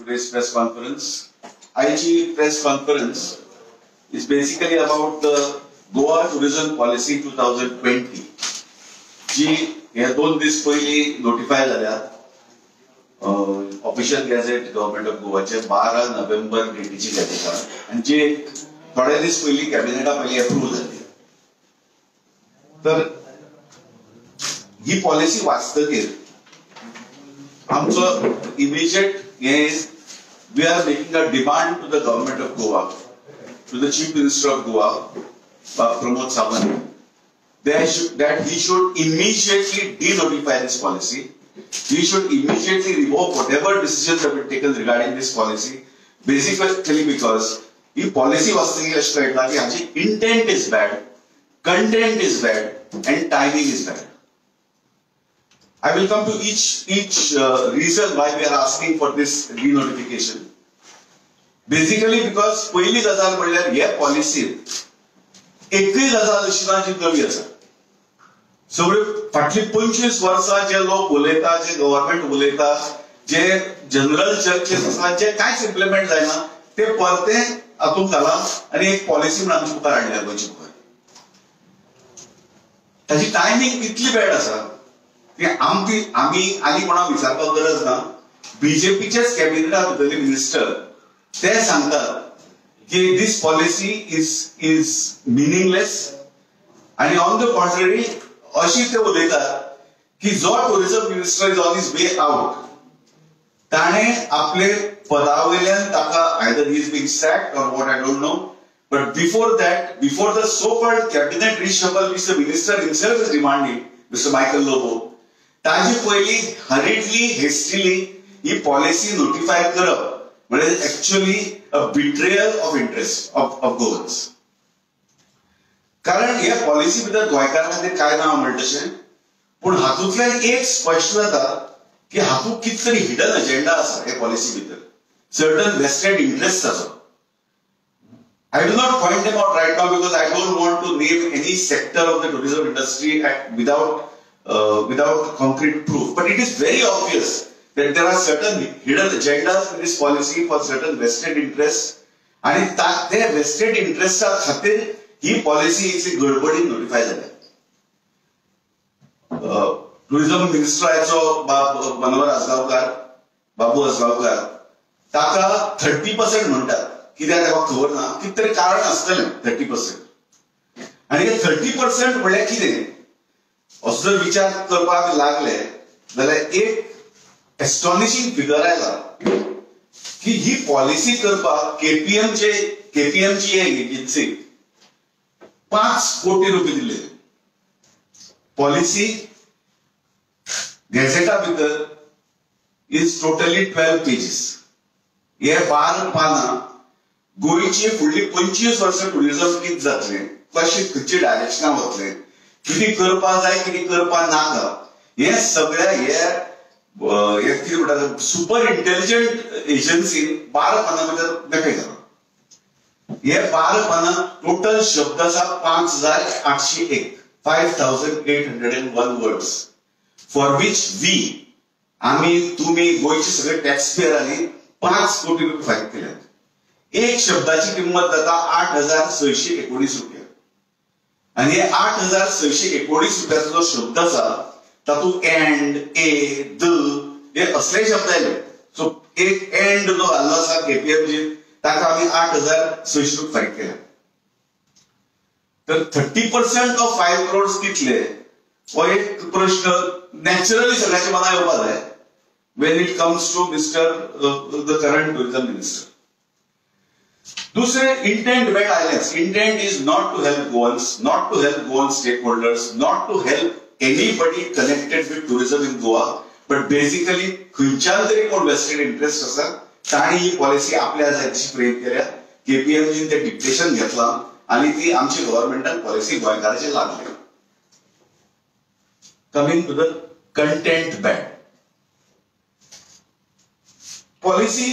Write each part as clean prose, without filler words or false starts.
today's press conference. आयची press conference is basically about the Goa Tourism Policy 2020 जी हे 2 दीस पयलीं नोटिफाय जाल्या ऑफिशियल गॅझेट गव्हर्नमेंट ऑफ गोवाचे 12 नोव्हेंबर डेटीची गॅझेट आनी जी थोडे दीस पयलीं कॅबिनेटा पयलीं अप्रूव जाली. तर ही पॉलिसी वाचतकीर आमचो इमिजिएट हे we are making a demand to the government of Goa, to the Chief Minister of Goa, Pramod Sawant, that he should immediately denotify this policy. He should immediately revoke whatever decisions have been taken regarding this policy, basically because he policy वाचतकीर अशें कळटा की हाची intent is bad, content is bad and timing is bad. I will come to each reason why we are asking for this denotification. Basically because पयली गजाल म्हणल्यार हे पॉलिसीत एकय गजाल अशी ना जी नवी आसा. सगळे फाटली 25 वर्सां जे लोक उलयता, जे गव्हर्नमेंट उलयता, जे जनरल चर्चेस आसा, जे कांयच इम्प्लिमेंट जायना ते परते हातूंत घालां आनी एक पॉलिसी म्हणून आमच्या मुखार हाडल्या गोंयच्या मुखार. ताची टायमींग इतली बॅड आसा की आमी आनी कोणाक विचारपाक गरज ना. बीजेपीचेच कॅबिनेटा भितरले मिनिस्टर ते सांगतात की this policy is meaningless आनी ऑन the contrary अशी ते उलयतात की जो tourism minister is on his way out, ताणें आपले पदा वयल्यान ताका either he is being sacked or what I don't know, but before that, before the so called cabinet reshuffle which the minister himself is demanding, mister Michael Lobo, ताजे पयलीं हरिडली hastily ही policy notify करप म्हणजे actually a betrayal of interest of Goans. कारण ह्या policy भितर गोंयकारां खातीर कांय ना म्हणटा तशें, पूण हातूंतल्यान एक स्पश्ट जाता की हातूंत कितें तरी हिडन एजेंडा आसा ह्या पॉलिसी भितर, सर्टन वेस्टेड इंट्रस्ट आसा. I do not point them out right now because I don't want to name any sector of the tourism industry without concrete proof. But it is very obvious that there are certain hidden agendas in this policy for certain vested interests. आणि ते vested interests खातीर ही policy इतली गडबडीन notify जाल्या. Tourism मिनिस्टराचो बाब मनोहर आजगांवकार, बाबू आजगांवकार, ताका 30% म्हणटात. कित्याक ताका खबर ना, कितें तरी कारण आसतलें 30%. आनी हे 30% म्हणल्यार कितें असो जर विचार करपाक लागले जाल्यार एक एस्टॉनिशींग फिगर आयला की ही पॉलिसी करपाक केपीएमजी एजन्सी 5 कोटी रुपये दिले. पॉलिसी गॅझेटा भितर is totally 12 pages. हे 12 पानां गोंयची फुडली 25 वर्सां टुरिझम कितें जातलें, कशें खंयच्या डायरेक्शनान वतलें, कितें करपाक जाय, कितें करपाक नाका, हे सगळ्या हे कितें म्हणटा सुपर इंटेलिजंट एजन्सीन 12 पानां भितर मेकळे जालां. हे 12 पानां टोटल शब्द आसा 5801, 5801 words, for which we आमी तुमी गोंयचे सगळे टॅक्स पेयरांनी 5 कोटी रुपये फारीक केल्यात. एक शब्दाची किंमत जाता 8619 रुपया. आनी हे 8619 रुपयाचो जो शब्द आसा तातूंत एंड, ए, the हे असले शब्द आयले. सो एक एंड जो घाल्लो आसा केपीएमजी ताका आमी 8600 रुपये फारीक केल्या. तर 30% ऑफ 5 crores कितले हो एक प्रश्न नॅचरली सगळ्याच्या मनात येवपा जाय when it comes to mister the current tourism minister. दुसरे इंटेंट बॅड आयलेंच. Intent is not to help Goans, not to help Goan stakeholders, not to help anybody connected with tourism in Goa, but basically खंयच्यान तरी कोण wasted interest आसा तांणी ही policy आपल्या जाय तशी फ्रेम केल्या. केपीएमजीन ते डिक्टेशन घेतलां आनी ती आमची गव्हर्नमेंटान पॉलिसी गोंयकाराचेर लागली. Coming to the content bad policy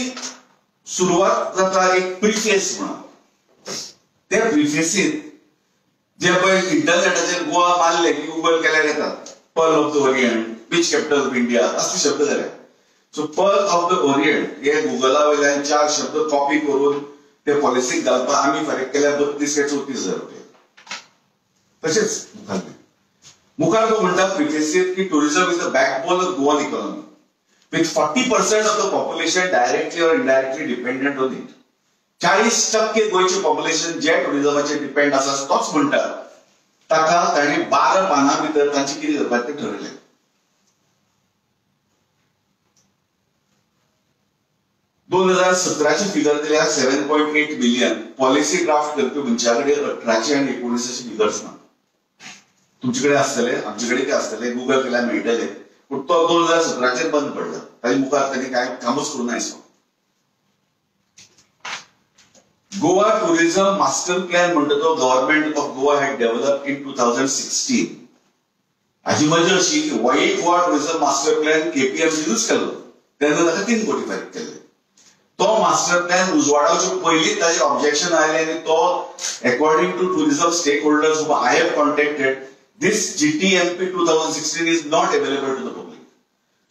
सुरवात जाता एक प्रिफेस म्हणून. त्या प्रिफेसीत जे पळय इंटरनेटाचेर गोवा मारले की गुगल केल्यार येतात, pearl of the orient, beach capital of India असले शब्द जाले. So pearl of the Orient हे गुगला वयल्यान 4 शब्द कॉपी करून ते पॉलिसीक घालपाक आमी फारीक केल्या 32 काय 34 हजार रुपये. तशेंच मुखार तो म्हणटा प्रिफेसीत की tourism is the backbone of Goan economy with 40% of the population directly or indirectly dependent on it. 40% गोंयचें पॉप्युलेशन जे टुरिझमाचेर डिपेंड आसा तोच म्हणटा ताका ताणें 12 पानां भितर तांचें कितें करपाचें तें ठरयलें. 2017 फिगर दिल्या 7.8 बिलियन. पॉलिसी ड्राफ्ट करपी मनशा कडेन 18 आनी 19 फिगर्स ना. तुमचे कडेन आसतले, आमचे कडेन ते आसतले, गुगल केल्यार मेळटले, पूण तो 2017 बंद पडला. ताजे मुखार ताणें कांय कामूच करूं ना. गोवा टुरिझम मास्टर प्लॅन म्हणटा तो government of Goa had develop in 2016. हाजी मजा अशी की वाईट गोवा टुरिझम मास्टर प्लॅन केपीएमजीनूच केल्लो, तेन्ना ताका 3 कोटी फारीक केल्ले. तो मास्टर प्लॅन उजवाडावचे पयलीं ताजें ऑब्जेक्शन आयलें आनी तो according to tourism stakeholders who I have contacted, this GTMP 2016 is not available to the public.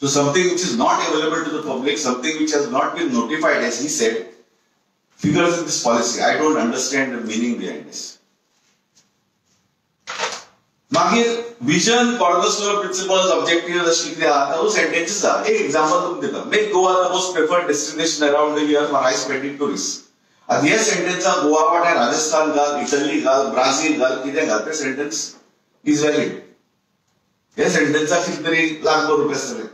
So something which is not available to the public, something which has not been notified, as he said, figures in this policy. I don't understand the meaning behind this. मागीर vision, cornerstone principles, objectives अशी कितें आहा तातूंत sentences आहा. एक example तुमकां दिता, make Goa the most preferred destination around the year for high spending tourist. आतां हे सेंटेन्साक गोवा वाट्यार राजस्थान घाल, इटली घाल, ब्राझील घाल, कितें घाल, ते सेंटेन्स is valid. हे सेंटेन्साक कितें तरी लाखभर रुपया आसतले.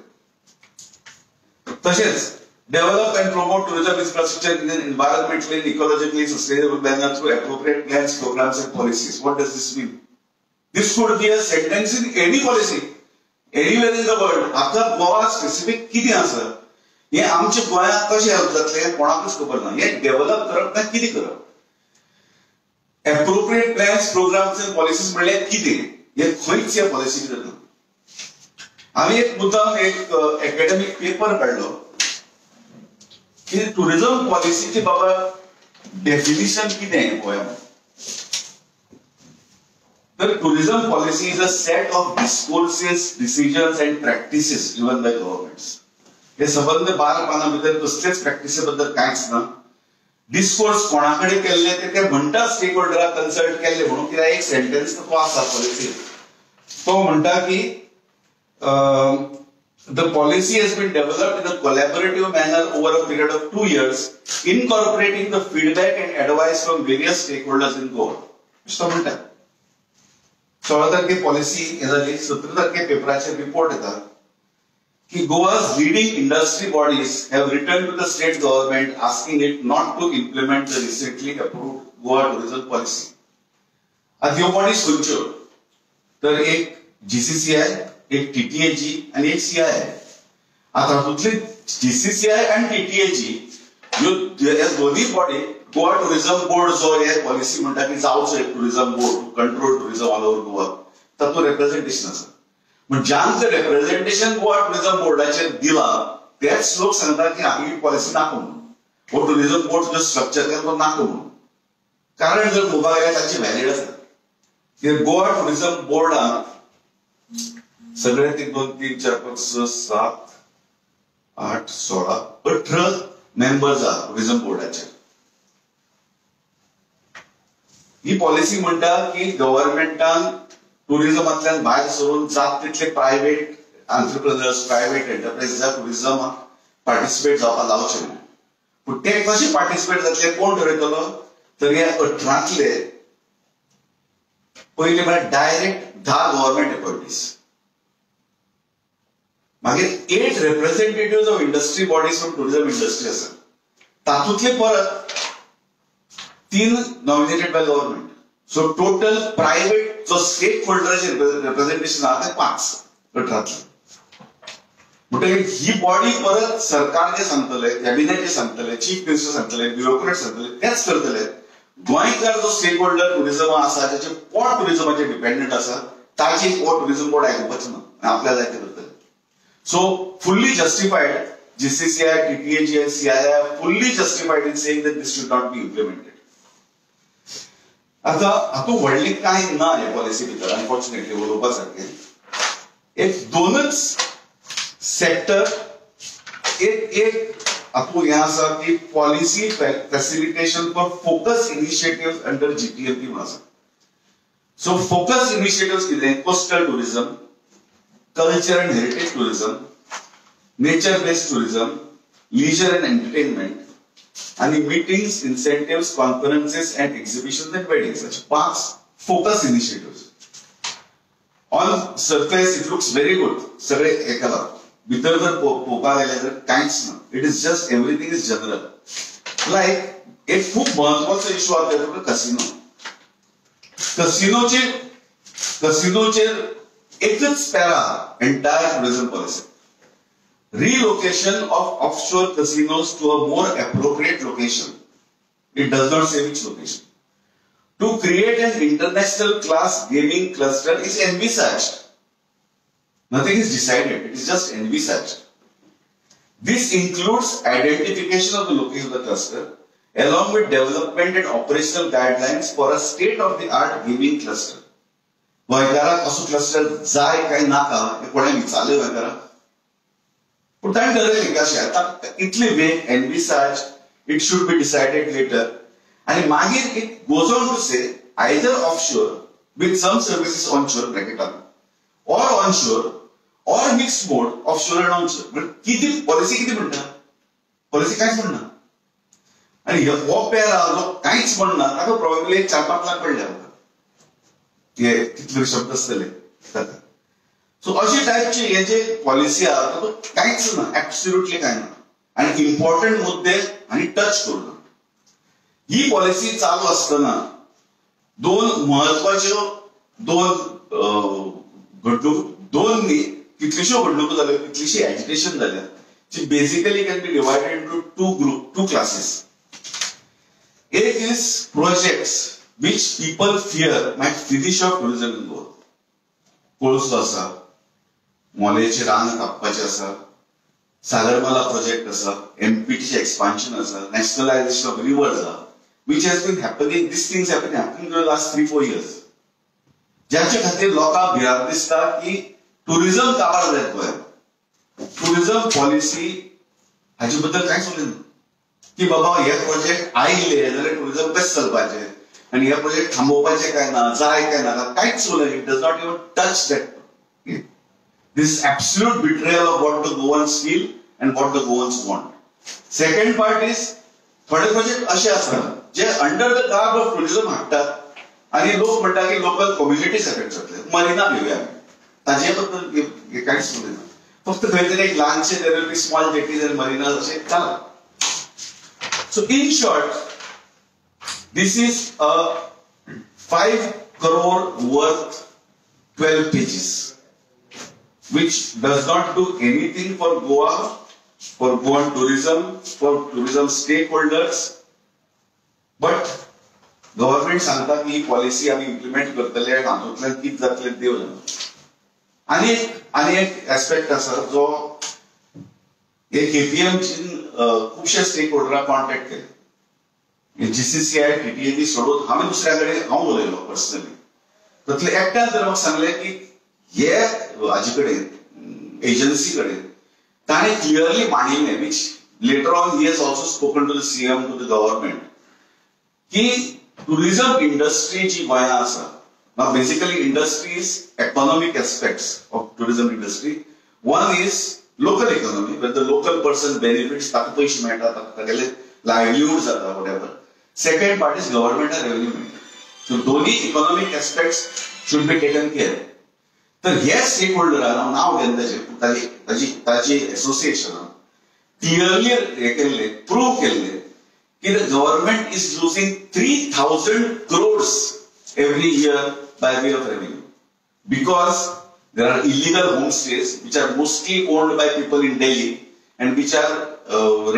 तशेंच develop and promote tourism infrastructure in an environmentally and ecologically sustainable manner through appropriate plans, programs and policies. What does this mean? This could be a sentence in any policy, anywhere in the world. आता Goa specific कितें आसा हें आमच्या गोंयांत कशें help जातलें हें कोणाकूच खबर ना. हें डेव्हलप करप ना कितें करप, appropriate plans, programs and policies म्हणल्यार कितें हें खंयच ह्या पॉलिसी भितर ना. आमी एक मुद्दाम एक एकेडमीक पेपर काडलो की टुरिझम पॉलिसीची बाबा डेफिनिशन कितें गोंयांत. तर tourism policy is a set of discourses, decisions and practices given by governments. हे सबंद 12 पानां भितर कसलेच प्रॅक्टिसे बद्दल कांयच ना. डिस्कोर्स कोणा कडेन केल्ले ते म्हणटा स्टेक होल्डराक कन्सल्ट केल्ले म्हणून कित्याक एक सेंटेन्स तो आसा पॉलिसी, तो म्हणटा की the policy has been developed in a collaborative manner over a period of 2 years, incorporating the feedback and advice from various stakeholders in Goa. तो म्हणटा 16 तारखे पॉलिसी हे जाली, 17 तारखे पेपराचेर रिपोर्ट येता की Goa's leading industry bodies have written to the state government asking it not to implement the recently approved Goa tourism policy. आतां ह्यो बॉडीज खंयच्यो तर एक जीसीसीआय, एक टीटीएजी आनी एक सीआयआय. आतां हातूंतली जीसीसीआय आनी टीटीएजी ह्यो दोनूय बॉडी गोवा टुरिझम बोर्ड जो हे पॉलिसी म्हणटा की जावचो एक tourism board to control tourism all over Goa, तातूंत रेप्रेझेंटेशन आसा. पूण ज्यांचं रेप्रेझेंटेशन गोवा टुरिझम बोर्डाचेर दिलां तेच लोक सांगता की आमी पॉलिसी नाका म्हणून, हो टुरिझम बोर्ड जो स्ट्रक्चर केला तो नाका म्हणून. कारण जर पळोवपाक गेल्यार तांची व्हॅलिड आसा. गोवा टुरिझम बोर्डान सगळे 1 2 3 4 5 6 7 8 16 18 मेंबर्स आहा टुरिझम बोर्डाचे. ही पॉलिसी म्हणटा की गव्हर्नमेंटान टुरिझमांतल्यान भायर सरून जात तितले प्रायव्हेट एंटरप्रेनर्स, प्रायव्हेट एंटरप्रायजीसाक टुरिझमाक पार्टिसिपेट जावपाक लावचें म्हणून. पूण ते कशे पार्टिसिपेट जातले कोण ठरयतलो तर ह्या 18तले पयले म्हळ्यार डायरेक्ट 10 गव्हर्नमेंट अपॉयंटीज, मागीर 8 representative of industry bodies from tourism industry आसा, तातूंतले परत 3 nominated by government. So total private जो स्टेक होल्डराचे रिप्रेझेंटेशन आहा ते 5 18तले. म्हणटकीर ही बॉडी परत सरकार जे सांगतले, कॅबिनेट जे सांगतले, चीफ मिनिस्टर सांगतले, ब्युरोक्रेट सांगतले तेच करतले. गोंयकार जो स्टेक होल्डर टुरिझम आसा, जाचे पोट टुरिझमाचेर डिपेंडंट आसा, ताची हो टुरिझम बोर्ड आयकुपाचें ना, आपल्याक जाय ते करतले. So fully justified GCCI, TTAG and CII fully justified in saying that this should not be implemented. आतां हातूंत व्हडलें कांय ना हे पॉलिसी भितर अनफॉर्च्युनेटली उलोवपा सारकें. एक दोनच सेक्टर एक एक हातूंत हें आसा की policy facilitation for focus initiative under GTMP म्हणून आसा. सो फोकस इनिशिएटिव्ह कितें? Coastal tourism, culture and heritage tourism, nature based tourism, leisure and entertainment आणि meetings, incentives, conferences and exhibition and weddings, असे 5 focus initiative. On surface it looks very good, सगळे एकाला भितर जर पळोवपाक गेले तर कांयच ना. It is just everything is general. Like एक खूप महत्वाचो इशू आसा तो कसिनो. कसिनोचेर एकच para entire tourism policy, relocation of offshore casinos to a more appropriate location. It does not say which location. To create an international class gaming cluster is envisaged. Nothing is decided, it is just envisaged. This includes identification of the location of the cluster along with development and operational guidelines for a state-of-the-art gaming cluster. गोंयकाराक असो cluster जाय काय नाका हें कोणें विचारलें गोंयकाराक? पूण ताणें ठरयलें की अशें आतां इतली vague envisage, it should be decided later. आनी मागीर it goes on to say either offshore with some services onshore ब्रॅकेटान or onshore or mixed mode offshore and onshore. म्हणजे किती पॉलिसी किती म्हणटा? पॉलिसी कांयच म्हणना. आनी हो पेरा जो कांयच म्हणना ताका प्रॉबेबली 4-5 लाख पडले हे कितले शब्द आसतले ताका. सो अशी टायपची हे जे पॉलिसी आहा तातूंत कांयच ना, ऍब्सोल्युटली कांय ना. आनी इम्पॉर्टंट मुद्दे आनी टच करूं. ही पॉलिसी चालू आसतना दोन महत्वाच्यो दोन घडणूक, दोन न्ही कितल्योश्यो घडणुको जाल्यो, कितलीशी एजिटेशन जाल्या जी basically can be divided into two group, two classes. एक is projects which people fear might finish off tourism in Goa. कोळसो आसा, मोलेचे रान कापपाचें आसा, सागरमाला प्रोजेक्ट आसा, एमपीटीचें एक्सपान्शन आसा, नॅशनलायझेशन ऑफ रिवर्स आसा, which has been happening. These things have been happening for the last 3-4 years. ज्याचे खातीर लोकांक भिरांत दिसता की टुरिझम काबार जायत गोंयांत. टुरिझम पॉलिसी हाचे बद्दल कांयच उलयना की बाबा हे प्रोजेक्ट आयले जाल्यार टुरिझम कशें चलपाचें आनी हे प्रोजेक्ट थांबोवपाचे काय ना, जाय काय ना, कांयच उलयना. It does not even touch that. This is absolute betrayal of what the Goans feel and what the Goans want. Second part is थोडे प्रोजेक्ट असे आसतात जे under the garb of tourism हाडटात आनी लोक म्हणटा की लोकल कम्युनिटीज एफेक्ट जातले. Marina घेवया आमी, ताजे बद्दल कांयच उलयना. फक्त खंय तरी एक ल्हानशे there will be small jetties and marinas अशें चला. So in short, this is a 5 crore worth 12 pages, which does not do anything for Goa, for Goan tourism, for tourism stakeholders. But government सांगता की ही policy आमी implement करतले आनी हातूंतल्यान कितें जातलें देव जाणा. आनी एक एस्पेक्ट आसा जो हे केपीएमजीन खुबशे स्टेक होल्डराक कॉन्टॅक्ट केले. जीसीसीआय, टीटीएबी सोडून हांवें दुसऱ्या कडेन हांव उलयलो पर्सनली. तातूंतले एकट्यान तर म्हाका सांगलें की हे हाजे कडेन एजन्सी कडेन ताणें क्लियरली मांडिल्लें, which later on he has also spoken to the CM, to the government, की टुरिझम इंडस्ट्री जी गोंयांत आसा, now basically industry is economic aspects of tourism industry. One is local economy, where the local person benefits, ताका पयशे मेळटा, तागेले livelihood जाता, whatever. Second part is गव्हर्नमेंटाक रेव्हेन्यू मेळटा. सो दोन्ही economic aspects should be taken care. तर हे स्टेक होल्डरान, हांव नांव घेन ताचें, ताची एसोसिएशनान क्लियरली हें केल्लें, प्रूव केल्लें की the government is losing 3,000 crores every year by way of revenue because there are illegal homestays which are mostly owned by people in Delhi and which are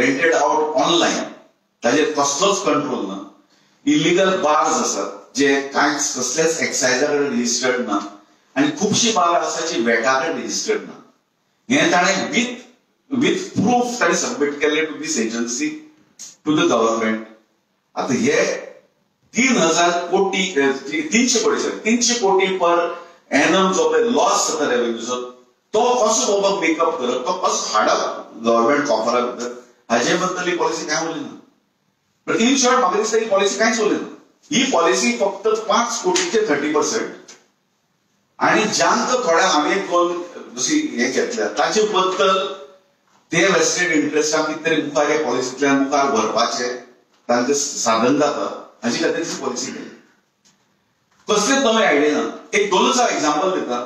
rented out online. ताजेर कसलोच control ना. Illegal bars आसात जे कांयच कसलेच एक्सायजा कडेन registered ना आनी खुबशीं बारां आसा जी वेटा कडेन रजिस्टर्ड ना. हें ताणें विथ प्रूफ ताणें सबमीट केल्लें to this agency, to the government. आतां हे 3,000 कोटी, 300 कोटी, सॉरी, 300 कोटी पर एनम जो पळय लॉस जाता रेव्हेन्यूचो, तो कसो बाबा मेकअप करप, तो कसो हाडप गव्हर्मेंट कॉफरा भितर हाजे बद्दल ही पॉलिसी कांय उरली ना. पण इन शॉर्ट म्हाका दिसता ही पॉलिसी कांयच उरली ना. ही पॉलिसी फक्त 5 कोटीचे 30% आणि जांकां थोड्या हांवें एक दोन जशी हे घेतल्या ताचे बद्दल ते वेस्टेड इंट्रस्टाक कितें तरी मुखार ह्या पॉलिसींतल्यान मुखार व्हरपाचें तांचें साधन जाता हाजी खातीर ती पॉलिसी केली. कसलेच नवे आयडिया ना. एक दोनूच हांव एग्जाम्पल दिता.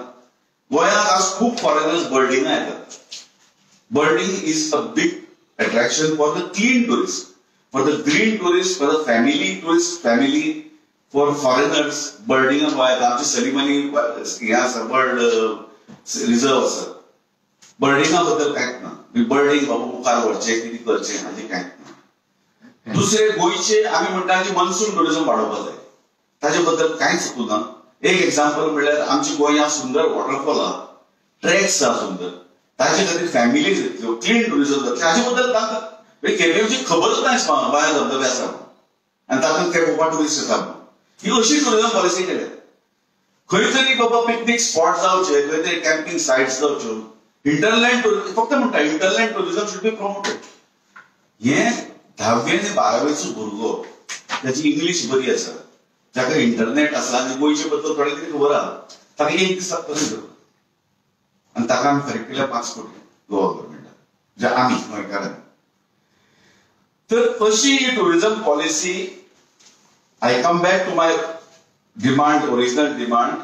गोंयांत आज खूब फॉरेनर्स बर्डिंगा येतात. Birding is a big attraction for the clean tourist, for the green tourist, for the family tourist, family for foreigners. बर्डिंगा गोंयांत आमचे सलीम अली हें आसा, बर्ड रिजर्व आसा. बर्डिंगा बद्दल कांयच ना. बर्डिंग बाबा मुखार व्हरचें कितें करचें हाजें कांयच ना. दुसरे गोंयचे आमी म्हणटा की मनसून टुरिझम वाडोवपा जाय, ताजे बद्दल कांयच ना. एक एग्जाम्पल म्हणल्यार आमच्या गोंयांत सुंदर वॉटरफॉल आहा, ट्रॅक्स आहा सुंदर, ताजे खातीर फॅमिलीज येतल्यो, क्लीन टुरिझम जातलें. हाजे बद्दल तांकां केपीएमची खबरच ना. बाय धबधबे आसा आनी तातूंत ते पळोवपाक टुरिस्ट येता. ही अशी टुरिझम पॉलिसी केल्या. खंय तरी बाबा पिकनीक स्पॉट जावचे, खंय तरी कॅम्पिंग सायट्स जावच्यो, हिंटरलँड टुरिझम फक्त म्हणटा hinterland tourism should be promoted. हें 10वी आनी 12वेचो भुरगो ताची इंग्लीश बरी आसा, ताका इंटरनेट आसा आनी गोंयचे बद्दल थोडें कितें खबर आहा, ताका एक दीस लागतलो करपाक. आनी ताका आमी फारीक केल्या 5 कोटी गोवा गव्हर्मेंटान, म्हणजे आमी गोंयकारांनी. तर अशी ही tourism policy. I come back to my demand, original demand.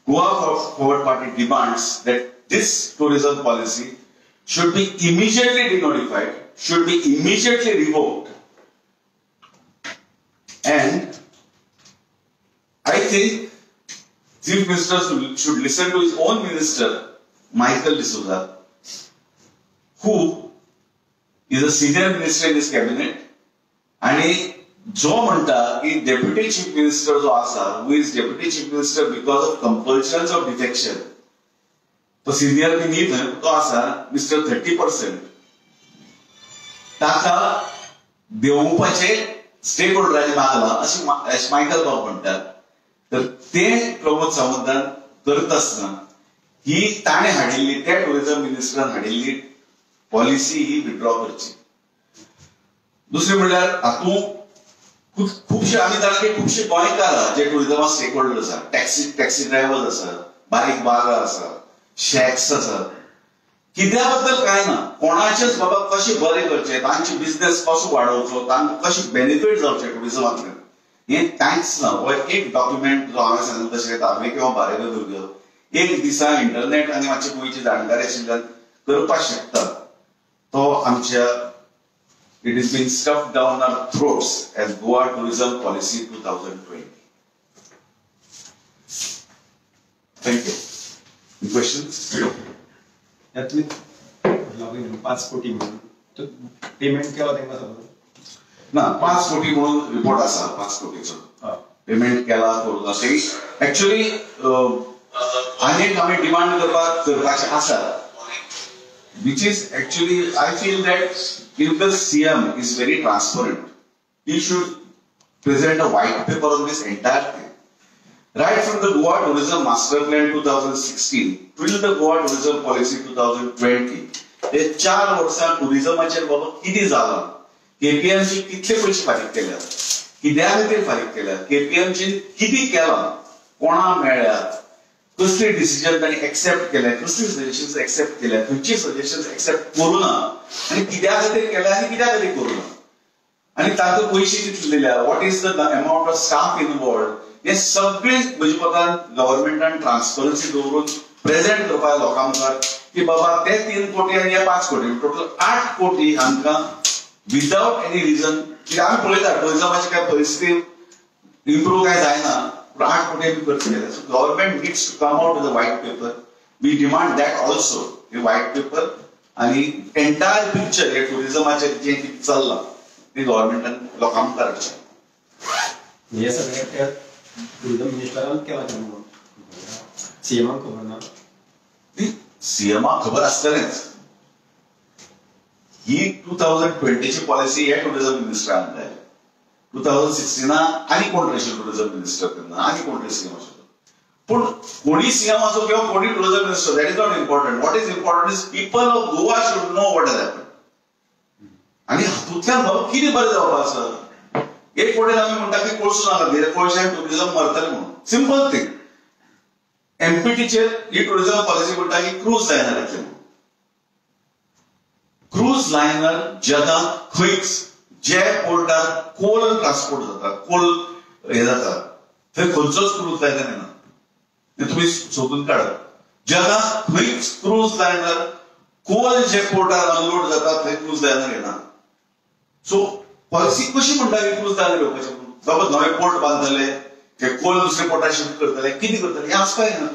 Goa Forward Party demands that this tourism policy should be immediately denotified, should be immediately revoked. And I think Chief Minister should listen to his own minister, Michael D'Souza, who is a senior minister in his cabinet. And जो म्हणटा की deputy chief minister जो आसा, who is deputy chief minister because of compulsions of defection, तो senior बी न्ही थंय, तो आसा मिस्टर 30%, ताका देंवोवपाचे स्टेक होल्डरांनी मागला अशें मायकल बाब म्हणटात. तर ते प्रमोद सावंतान करत आसतना ही ताणें हाडिल्ली, त्या टुरिझम मिनिस्टरान हाडिल्ली पॉलिसी ही विड्रॉ करची. दुसरें म्हणल्यार हातूंत खुबशे आमी जाणा की खुबशे गोंयकार आहा जे टुरिझमा स्टेक होल्डर्स आसा, टॅक्सी ड्रायव्हर्स आसा, बारीक बार्रां आसा, शॅक्स आसा. कित्या बद्दल कांय ना. कोणाचेच बाबा कशें बरें करचें, तांचे बिझनेस कसो वाडोवचो, तांकां कशें बेनिफीट जावचें टुरिझमांतल्यान, हें कांयच ना. हो एक डॉक्युमेंट जो हांवें सांगलें तशें 10वी किंवा 12वे भुरगो एक दिसा इंटरनेट आनी मातशी गोंयची जाणकारी आशिल्ल्यान करपाक शकता. तो आमच्या it is been stuffed down our throats as Goa Tourism Policy 2020. Thank you. Any questions? यातली 5 कोटी म्हणून पेमेंट केला तांकां सगळं ना. 5 कोटी म्हणून रिपोर्ट आसा, 5 कोटीचो पेमेंट केला करूं ना. एक्चुअली आनी आमी डिमांड करपाचें आसा, which is actually I feel that if the CM is very transparent, he should present a white paper on this entire thing. Right from the Goa Tourism Master Plan 2016 till the Goa Tourism Policy 2020, हे 4 वर्सां टुरिझमाचेर बाबा कितें जालां, केपीएमसी कितले पयशे फारीक केल्या, कित्या खातीर फारीक केल्या, केपीएमसीन कितें केलां, कोणा मेळ्ळ्या, कसले डिसिजन तांणी एक्सेप्ट केले, कसले सजेशन्स एक्सेप्ट केले, खंयचे सजेशन्स एक्सेप्ट करूं ना आनी कित्या खातीर केले आनी कित्या खातीर करूं ना, आनी तांकां पयशे कितले दिल्या, what is the amount of staff involved, हे सगळें म्हज्या मतान गव्हर्मेंटान ट्रान्सपरन्सी दवरून प्रेझेंट करपाक लोकां मुखार की बाबा ते 3 कोटी आनी हे 5 कोटी, टोटल 8 कोटी हांकां विदावट एनी रिजन. कित्याक आमी पळयता टुरिझमाची काय परिस्थिती इम्प्रूव काय जायना, 8 कोटी आमी खर्च केले. So government needs to come out with a white paper. We demand that also, hey white paper आनी एंटायर पिक्चर हे टुरिझमाचेर जें कितें चल्लां तें गव्हर्मेंटान लोकां मुखार हाडचें. हे सगळें त्या टुरिझम मिनिस्टरान केलां म्हणून सीएमाक खबर ना. सीएमाक खबर आसतलेंच. ही 2020ची पॉलिसी हे टुरिझम मिनिस्टरान हाडल्या. 2016 आनी कोण आशिल्लो टुरिझम मिनिस्टर तेन्ना, आनी कोण तरी सीएम आशिल्लो. पूण कोणी सीएम असो किंवा कोणी tourism minister, that is not important. What is important is people of Goa should know what has happen. आनी हातूंतल्यान बाबा कितें बरें जावपा आसा. एक वटेन आमी म्हणटा की कोळसो नाका, कोळशान टुरिझम मरतलें म्हणून. सिंपल थिंग, एमपीटीचेर ही टुरिझम पॉलिसी म्हणटा की क्रूज लायनर येतले म्हणून. क्रूज लायनर जगांत खंयच जे पोर्टार कोल ट्रान्सपोर्ट जाता, कोल हे जाता, थंय खंयचोच क्रूज लायनर येना. ते तुमी सोदून काडा. जगांत खंयच क्रूज लायनर कोल जे पोर्टार अनलोड जाता थंय क्रूज लायनर येना. सो पॉलिसी कशी म्हणटा की क्रूज लायनर येवपाचें म्हणून? बाबा नवे पोर्ट बांदतले, ते कोल दुसरे पोर्टार शिफ्ट करतले, कितें करतले हें आसपा येना.